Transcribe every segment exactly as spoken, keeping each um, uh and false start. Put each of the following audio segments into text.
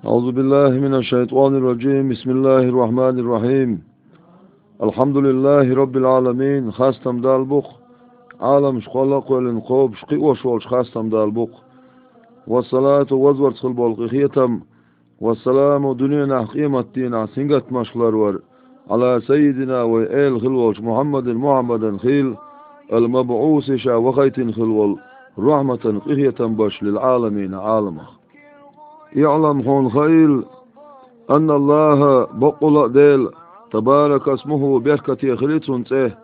أعوذ بالله من الشيطان الرجيم. بسم الله الرحمن الرحيم. الحمد لله رب العالمين. Хастам Далла бу-кх, Ӏаламаш кхолла а кхоьллина кхобуш, кхиош волчу хастам Далла бу-кх. والصلاة, вазварца хила болу къинхетам, والسلام, дуьненахь къематдийнахь сингаттамашка ларвар, على سيدنا, вай эла хила волчу Мухьаммадин, Мухьаммадан хийла, المبعوث, ша вахийтина хила волу, رحمة, къинхетам беш, للعالمين, Ӏаламах. اعلم, хьуна хаийла, أن الله, баккъалла а Дела, تبارك اسمه, беркате хили цуьнан цӀе,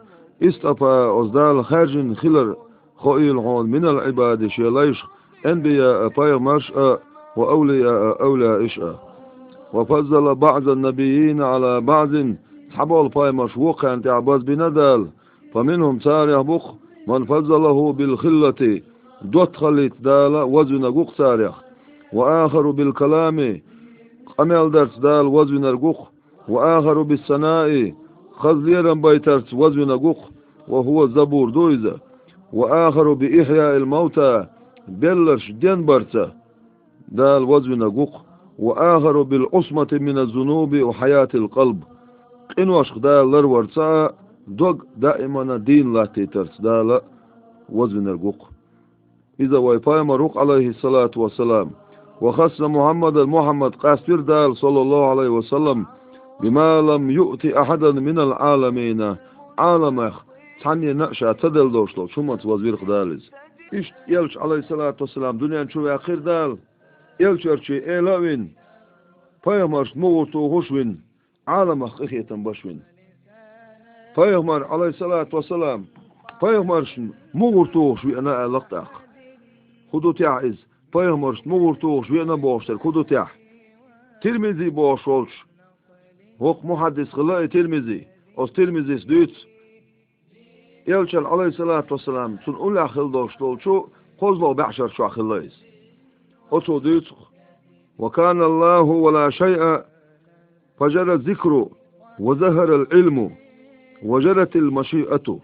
اصطفى, оцу Дала хаьржина хилар хоийла хьуна, من العباد, шен лайшах, أنبياء, пайхамарш а, وأولياء, эвлаяаш а. وفضل بعض النبيين على بعض, цхьаболу пайхамарш вукхарна тӀехь базбина Дала, فمنهم, царех бу-кх, من فضله بالخلة, доттагӀаллица Дала вазвинарг ву-кх царех, وآخر بالكلام, къамел дарца Дала вазвинарг ву-кх, وآخر بالثناء, хаза лерам байтарца вазвинарг ву-кх, وهو الزبور, ду иза, وآخر بإحياء الموتى, белларш денбарца Дала вазвинарг ву-кх, وآخر بالعصمة من الذنوب وحياة القلب, къиношках Дала ларварца а, дог даимана дийна латтийтарца Дала вазвинарг ву-кх. Иза вай пайхамар ву-кх, عليه الصلاة والسلام. وخص محمدا, Мухьаммад къаствира Дала, صلى الله عليه وسلم, بما لم يؤت أحدا من العالمين, Ӏаламех цхьаннена а ша ца делла долуш долчу хӀуманца вазвира-кх Дала иза. Иштта элча, عليه الصلاة والسلام, дуьнен чу ваьккхира Дала, элчанаш эла а вина, пайхамаршна мугӀар тухуш а вина, Ӏаламах къинхетам беш а вина. Пайхамар, عليه الصلاة والسلام, пайхамаршна мугӀар тухуш веана аьлла-кх тӀаккха. ХӀун ду техь иза? Пайхамаршна мугӀар тухуш веана бохуш дерг хӀун ду техь? Тирмизи бохуш волчу, воккха мухьаддис хилла и Тирмизи, оцу Тирмизис дуьйцу, элчанна, عليه الصلاة والسلام, цунна уллехь хила долуш долчу кхозлагӀа баьӀшар чохь хилла иза. Оцо дуьйцу-кх: وكان الله ولا شيء فجرى الذكر وظهر العلم وجرت المشيئة.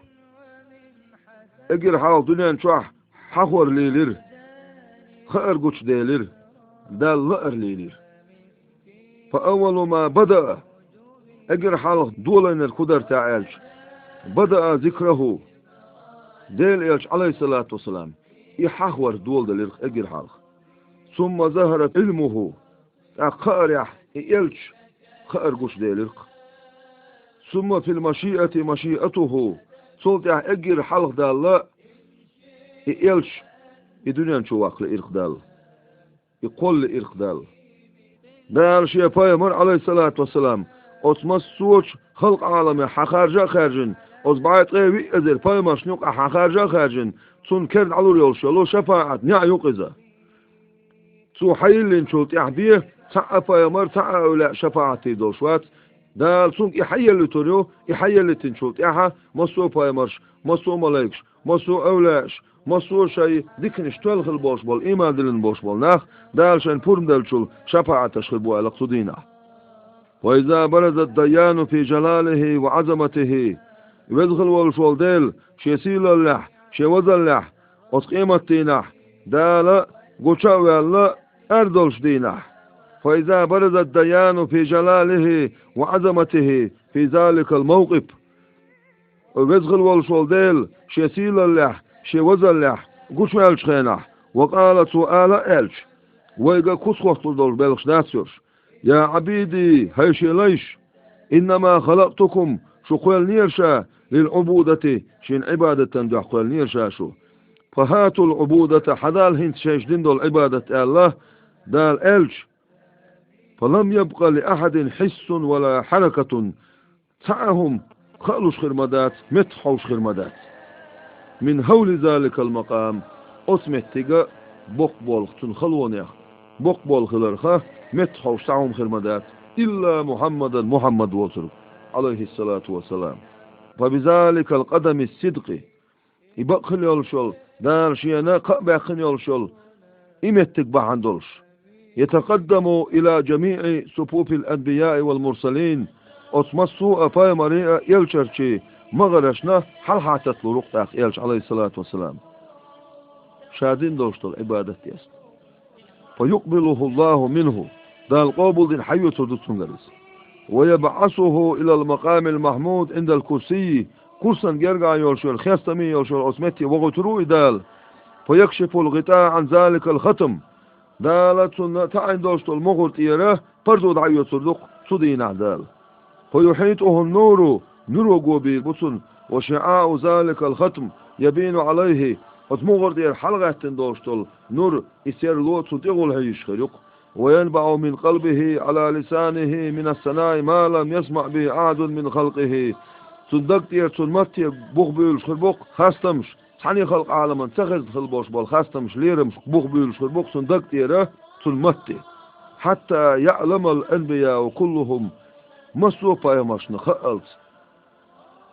Эггара хьалха дуьнен чохь хьахор лийлира, хаар гучуделира, Далла лаар лийлира. فأول ما بدأ, эггара хьалха долийнарг хӀун дара техь аьлча, بدأ ذكره, Делан элча, عليه الصلاة والسلام, и хьахор доладелира-кх эггара хьалха. ثم ظهر علمه, тӀаккха хаарехь и элча хаар гучуделира-кх. ثم في المشيئة مشيئته, цул тӀаьхьа эггара хьалха Далла и элча и дуьнен чу ваккха лиира-кх Далла. И кхолла лиира-кх Далла. Дала шен пайхамар, عليه الصلاة والسلام, оцу массочу халкъ Ӏаламех хьан харжа а хаьржина, оцу бӀе ткъе виъ эзар пайхамаршна юкъахь хьан харжа а хаьржина, цунна кера дӀалур йолуш йолу шапаӀат неӀ ю-кх иза. Цо хьан йиллинчул тӀаьхьа бен цхьа а пайхамар, цхьа а эвлаяъ шапаӀат дийр долуш вац. Дала цуьнга и хьан еллийтур ю, и хьан еллийтинчул тӀаьхьа массо а пайхамарш, массо а малайкаш, массо а эвлаяаш, массо а шайн диканаш тоьлла хила болуш болу, ийман диллина болуш болу нах, Дала шайна пурба деллачул шапаӀаташ хир бу аьлла-кх цу дийнахь. وإذا برز الديان في جلاله وعظمته, веза хила волуш волу Дела шен сийлаллехь, шен вазаллехь, оцу къематдийнахь, Дала гуча а ваьлла, ар долуш дийнахь. فإذا برز الديان في جلاله وعظمته في ذلك الموقف. Веза хила волуш волу Дела шен сийлаллехь, шен вазаллехь гучуваьллачу хенахь, وقال, цо ала а аьлча, вайга куц хӀоттур долуш белхаш дац уьш. يا عبيدي, хӀай шен лайш! إنما خلقتكم, шу кхоьллинера ша, للعبودة, шена Ӏибадатан дуьхьа кхоьллинера ша шу. فهاتوا العبودة, хьадала хӀинца шайша дина долу Ӏибадат, аьлла Дала аьлча, فلم يبق لأحد حس ولا حركة, цхьа а хӀума хаалуш хир ма дац, меттахъхьовш хир ма дац. من هول ذلك المقام, оцу меттига боккха болх, цуьнан халонех боккха болх хиларх, меттахъхьовш цхьа хӀума хир ма дац, إلا محمدا, Мухьаммад воцург, عليه الصلاة والسلام. فبذلك القدم الصدق, и бакъ хила йолуш йолу, Дала шена кхаъ баьккхина йолуш йолу и меттиг бахьана долуш, يتقدم إلى جميع صفوف الأنبياء والمرسلين, оцу массо а пайхамарийн а, элчанийн магӀаршна хьалха татталур ву-кх тӀаккха элча, عليه الصلاة والسلام, ша дина долуш долу Ӏибадат деза. فيقبله الله منه, Дала къобалдина хьайоцур ду цуьнгара иза. «ويبعثه إلى المقام المحمود عند الكرسي», курсан гергахь йолуш йолу, хестаме йолуш йолу оцу метте вохуьйтур ву и Дала. «فيكشف الغطاء عن ذلك الختم». Дала цунна таӀийна долуш долу мухӀар тӀера парзо дӀаоьцур ду-кх цу дийнахь Дала. «فيحيطه النور», нуро го бийр бу цунна, «وشعاع ذلك الختم يبين عليه», оцу мухӀар тӀера хьалагӀаьттина долуш долу нур, и серло цунна тӀехула хьийзаш хир ю-кх. «وينبع من قلبه على لسانه من الثناء ما لم يسمع به أحد من خلقه». Цуьнан даг тӀера, цуьнан матте бух буьйлуш хир бу-кх хастамаш, цхьана халкъан Ӏаламна ца хезна хилла болуш болу хастамаш, лерамаш бух буьйлуш хир бу-кх цуьнан даг тӀера, цуьнан матте. «حتى يعلم الأنبياء كلهم», массо а пайхамаршна хаалц,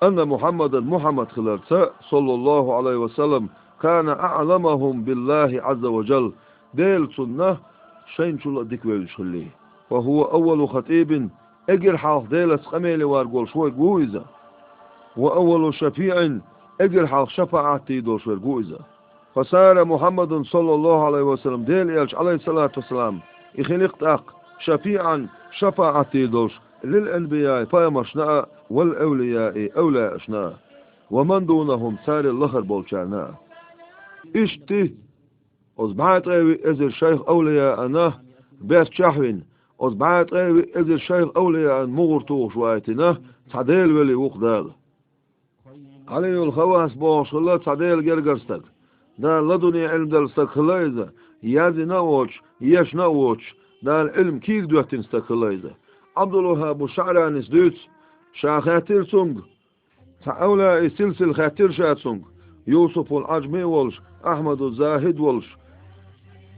«أن محمدا», Мухьаммад хиларца, صلى الله عليه وسلم, «كان أعلمهم بالله عز وجل», Дела цунна шайна чул а дика вевзаш хилла. «فهو أول خطيب», эггара хьалха Делаца къамеле варг волуш верг ву иза. «وأول شفيع», эггара хьалха шапаӀат дийр долуш верг ву иза. «فصار محمد صلى الله عليه وسلم», Делан Элча, Ӏалайхиссалату вассалам, и хили-кх тӀаккха, «شفيعا», шапаӀат дийр долуш, «للأنبياء», пайхамаршна а, «والأولياء», эвлаяашна а, «ومن دونهم», царел лахара болчарна а. Иштта, оцу бӀе ткъе виъ эзар шайх-эвлаяана бертчехь а вина, оцу бӀе ткъе виъ эзар шайх-эвлаяан мухӀар тухуш вайтина цхьа Делан вели ву-кх Дала. Ӏалийюл Хаввас бохуш хилла цхьа Делан гергара стаг. Дала ладунни Ӏилма делла стаг хилла иза, яздина а воцуш, ешна а воцуш, Дала Ӏилма кийра доьттина стаг хилла иза. Ӏабдул-ВаххӀабу ШаӀранис дуьйцу, ша хаьттира цуьнга, цхьа эвлаяийн силсила хаьттира ша цуьнга, Юсупул Ӏажми а волуш, Ахьмаду ЗахӀид а волуш.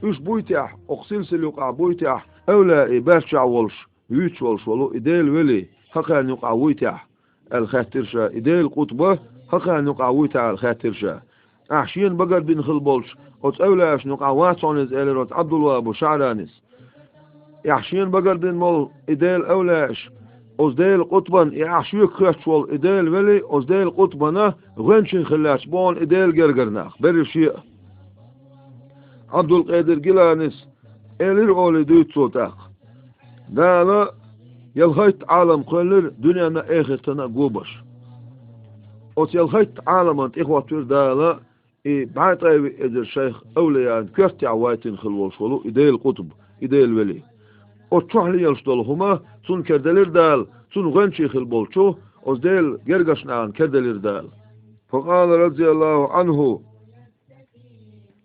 Уьш буй техь, окху силсила юкъахь буй техь, эвлаяийн баьрччехь а волуш, вуьйцуш волуш волу и Делан вели хӀокхарна юкъахь вуй техь, аьлла хаьттира ша, и Делан къутба хӀокхарна юкъахь вуй техь, аьлла хаьттира ша. Ахь шена багарбина хилла болчу оцу эвлаяашна юкъахь вац хьуна иза, элира оцу Ӏабдул-ВаххӀабу ШаӀранис. Ахь шена багарбина болу и Делан эвлаяаш, оцу Делан къутбан и ахь шега хоьттуш волу и Делан вели, оцу Делан къутбана гӀоьнчий хилла лаьтташ бу хьуна и Делан гергара нах, берриш а. Ӏабдулкъедир Гиланис элира олий дуьйцу цо тӀаккха. Дала ялхайтта Ӏалам кхоьллира дуьненна а, эхартана а гобаш. Оцу ялхайтта Ӏаламан тӀехӀоттавира Дала и бӀе ткъе виъ эзар шайх-эвлаяан коьртехь вайтина хилла волуш волу и Делан къутб, и Делан вели. Оцу чохь лелаш долу хӀума цунна кара делира Дала, цунна гӀоьнчий хилла болчу, оцу Делан гергарчу нахана кара делира Дала. Факъала, разияллаху Ӏанху,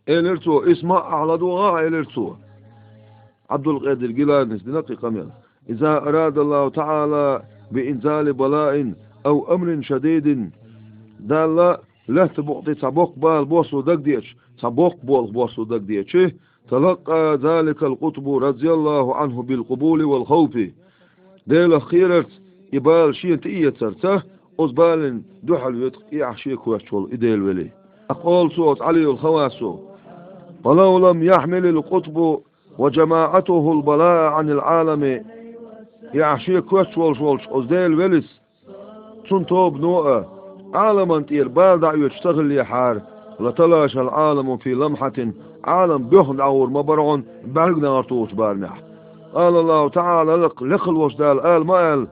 элира цо, исмаӀ, ахь ладогӀа, элира цо. Ӏабдулкъедир Гиланис дина кхин къамел. Иза арадаллаху таӀала би инзали балаин ав амрин шадидин. Далла лаьтта букъа тӀе цхьа боккха бала боссо дагадеача, цхьа боккха болх боссо дагадеача, талакъа заликал къутбу разияллаху Ӏанху бил къубули вал хавфи. Делах кхерарца, и бала шена тӀеэцарца, оцу балина дуьхьал витӀа и ахь шега хоьттуш волу и Делан вели. Аккъолу цо оцу Ӏалийюл Хаввасо: «Фалав лам яхьмилил къутбу ва жамаӀатухул балаа Ӏанил Ӏалами». И ахь шега хоьттуш волуш волчу оцу Делан велис, цунна тобано а, Ӏаламан тӀера бала дӀаоьцуш ца хиллехьара, латалашал Ӏаламу фи ламхьатин, Ӏалам боьхна дӀагӀур ма бара хьуна бӀаьрг негӀар тухучу барамехь. Къала Аллаху таӀала, лекха волчу Дала ала ма аьлла: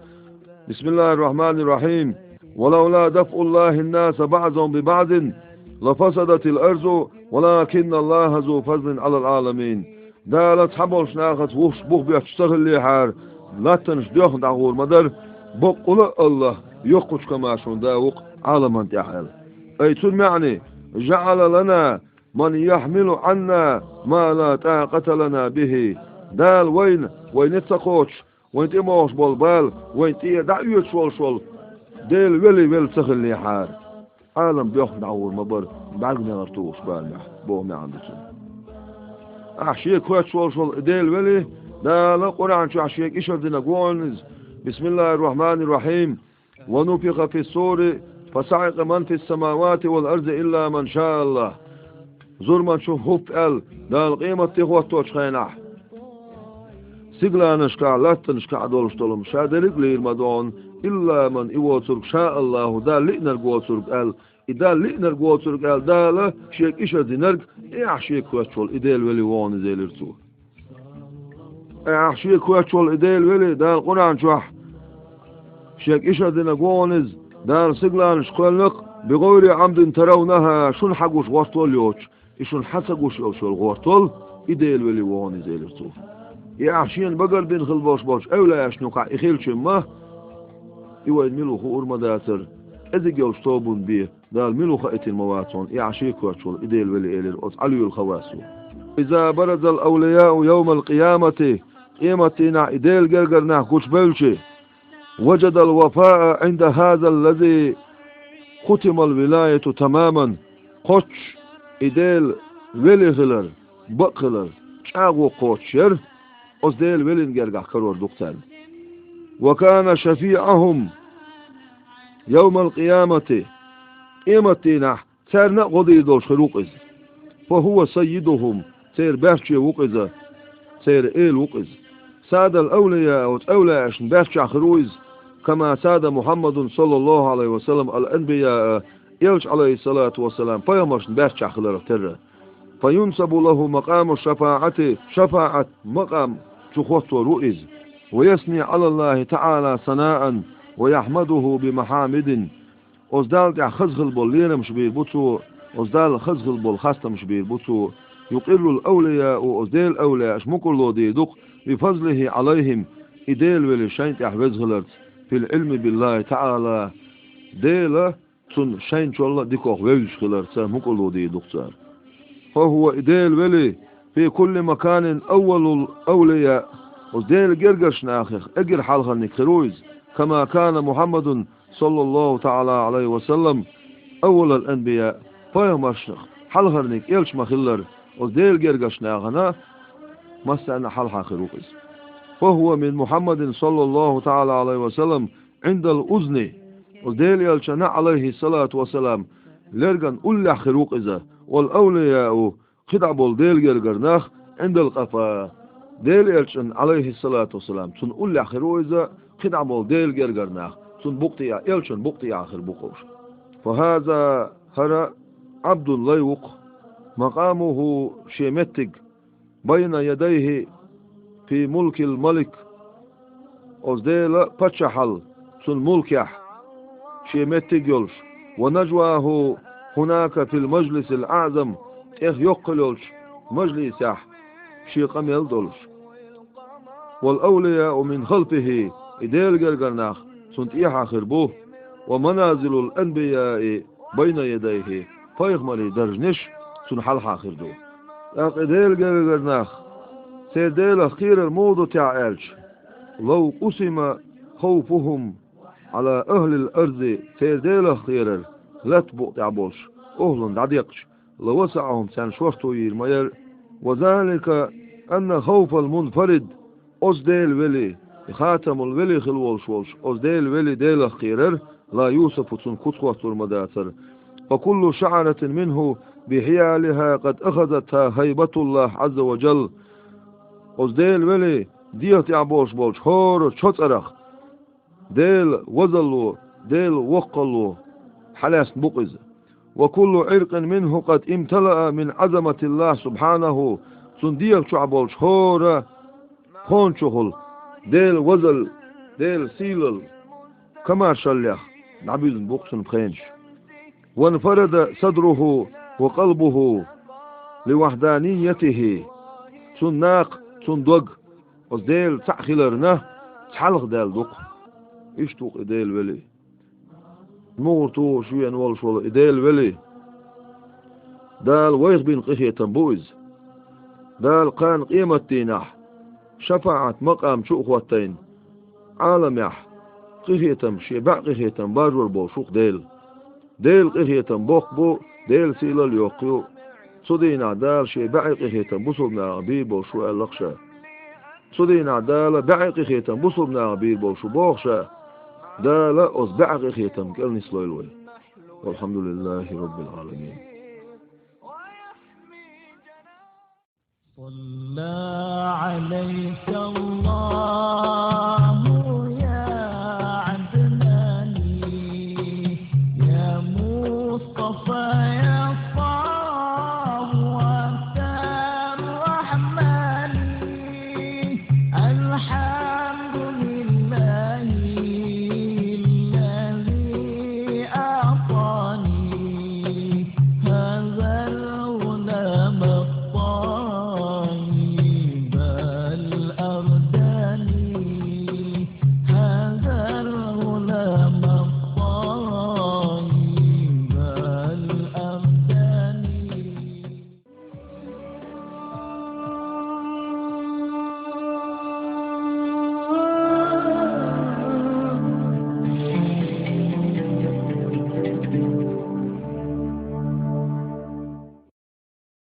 «Бисмиллахир-рахманир-рахим. Ва лавла дафӀуллахин-наса баӀзахум би баӀзин, лафасадатил арзу, валакинналлаха зу фазлин Ӏалал Ӏаламин». Дала цхьаболчу нахаца вукху бух боьттуш ца хиллехьара, латтанаш доьхна дӀагӀур ма дара, баккъала а Аллах йоккхачу хӀуманна да ву-кх Ӏаламан тӀехь аьлла. Ай цуьнан маьӀна: «ЖаӀала лана ман яхьмилу Ӏанна ма ла тӀакъата лана бихи». Дала вайна, вайна ца кхочуш, вайн тӀе могӀуш болу бала, вайн тӀе дӀаоьцуш волуш волу Делан вели велла ца хиллехьара, Ӏалам боьхна дӀагӀур ма бара бӀаьрг негӀар тухуш барамехь, боху маьӀна ду цуьнан. Ахь шега хоьттуш волуш волу Делан вели, Дала Къуръан чохь шега ишар динарг ву хьуна иза: «Бисмиллахир-рахманир-рахим. Ва нуфиха фис-сури, фасаӀикъа ман фис-самавати вал арзи илла ман шааллах». Зурманчу хӀуп аьлла, Дала къематде хӀотточу хенахь, сигаланашкахь, латтанашкахь долуш долу ша дерриг а лийр ма ду хьуна, илла ман, и воцург, ша Аллаху, Дала лиънарг воцург аьлла, и Дала лиънарг воцург аьлла, Дала шега ишар динарг, и ахь шега хоьттуш волу и Делан вели ву хьуна иза, элира цо. Ахь шен коч волу и Делан вели Дала Къуръан чохь шега ишар динарг ву хьуна иза, Дала сигаланаш кхоьллина-кх, бигайри Ӏамдин таравнаха, шуна хьагуш гӀортор йоцуш, и шуна хьан ца гуш йолуш йолу гӀортор, и Делан вели ву хьуна иза, элира цо. И ахь шена багарбина хила болуш болчу эвлаяашна юкъахь и хилча ма, и вайна мила ву хуур ма дацара, кӀезиг йолчу тобанна бен Дала мила ву хаийтина ма вац хьуна, и ахь шен коч волу и Делан вели, элира оцу Ӏалиюл Хаввасо. Иза баразал авлияу йовмал къиямати, къематдийнахь и Делан гергара нах гучубевлчи, важадал вафаа Ӏинда хазал лази хутимал вилаяту тамаман, кхоччуш и Делан вели хилар, бакъ хилар, чӀагӀо кхочуш яра, оцу Делан велин гергахь карор ду-кх царна. Ва кана шафиӀахум йовмал къиямати, къематдийнахь царна а гӀо дийр долуш хир ву-кх иза. Фа хӀува саййидухум, церан баьрчче ву-кх иза, церан эла ву-кх иза. Садал авлияа, оцу эвлаяашна баьрччехь хир ву иза, кама сада Мухьаммадун, саллаллаху Ӏалайхи ва саллам, ал-анбияа, элча, Ӏалайхиссалату вассалам, пайхамаршна баьрччехь хиларх терра. Фа юнсабу лаху макъаму шафаӀати, шафаӀат макъам чу хӀоттор ву иза. Ва ясни Ӏалаллахи таӀала санаан ва яхьмадуху би махьамидин. Оцу Далла тӀехь хаза хила болу лерамаш бийр бу цо, оцу Далла хаза хила болу хастамаш бийр бу цо. Юкъиррул авлияу, оцу Делан авлияаш мукъарло дийр ду-кх, би фазлихи Ӏалайхим, и Делан вели шайна тӀехь веза хиларца, фил Ӏилми биллахи таӀала, Дела цунна шайначул а дикох вевзаш хиларца мукъарло дийр ду-кх цара. Фа хӀува, и Делан вели, фи кулли маканин аввалул авлияа, оцу Делан гергарчу нахах эггара хьалхарниг хир ву иза, кама кана Мухьаммадун, саллаллаху таӀала Ӏалайхи ва саллам, аввалал анбияа, пайхамаршнах хьалхарниг элча ма-хиллара, оцу Делан гергарчу нахана массарна а хьалха хир ву-кх иза. Фа хӀува мин Мухьаммадин, саллаллаху таӀала Ӏалайхи ва саллам, Ӏиндал узни, оцу Делан элчанна, Ӏалайхиссалату вассалам, лерган уллехь хир ву-кх иза, вал авлияу, кхидӀа болу Делан гергара нах, Ӏиндал къафа. Делан элчанна, Ӏалайхиссалату вассалам, цунна уллехь хир ву иза, кхидӀа болу Делан гергара нах, цунна букъа тӀехьа, элчанна букъа тӀехьа хир бу-кх уьш. Фа хаза, хӀара Ӏабдул лай ву-кх, макъамуху, шен меттиг, байна ядайхи фи мулкил малик, оцу Делан паччахьалла цунна мулкехь шен меттиг йолуш, ва нажваху хӀунака фил мажлисил аӀзам, тӀех йоккхал йолчу мажлисехь шен къамел долуш. Вал авлияу мин халфихи, и Делан гергара нах цунна тӀехьа хир бу, ва маназилул анбияи байна ядайхи, пайхамарийн даржанаш цунна хьалха хир ду. ТӀаккха и Делан гергара нах, церан Делах кхерар муха ду техьа аьлча, лав къусима хавфухум Ӏала ахлил арзи, церан Делах кхерар латта букъа тӀехь болуш охӀланна дӀадекъча, лавасаӀахум, царна шорто йийр ма яра. Ва залика анна хавфал мунфарид, оцу Делан вели, и хатамул вели хила волуш волчу оцу Делан вели Делах кхерар, ла юсафу, цунна куц хӀоттор ма дацара. Фа куллу шаӀратин минху бихьиялиха къад ахазатха хайбатуллахӀ Ӏазза ва жалла. Оцу Делан вели дегӀа тӀехь болуш болчу хӀора чо цӀарах Делан вазалло, Делан воккхалло хьалаьцна бу-кх иза. Ва куллу Ӏиркъин минху къад имталаа мин Ӏазаматиллахь субхьанаху, цунна дегӀа чохь болчу хӀора кхончухула Делан вазалла, Делан сийлалла, камашаллех дӀабуьзна бу-кх цунна пхенаш. Ванфарада садруху ва къалбуху ливахьданиятихи, цунна накха, цунна дог, оцу Делан цхьаъ хиларна, цхьалха даьлла ду-кх. Иштта ву-кх и Делан вели. МугӀар тухуш веана волуш волу и Делан вели. Дала вайх бина къинхетам бу иза. Дала кхана къематдийнахь шафаӀат макъам чу а хӀоттайна, Ӏаламехь къинхетам, шен баьӀ къинхетам баржор болуш ву-кх Дела. Делан къинхетам боккха бу, Делан сийлалла йоккха ю. Цу дийнахь Дала шен баьӀе къинхетам бусалба нахана бийр болуш ву аьлла-кх ша. Цу дийнахь Дала баьӀе къинхетам бусалба нахана бийр болуш ву боху ша. Дала оцу баьӀе къинхетам кӀел нислойла вай. Валхьамдулиллахи Раббил Ӏаламин. صلى عليك الله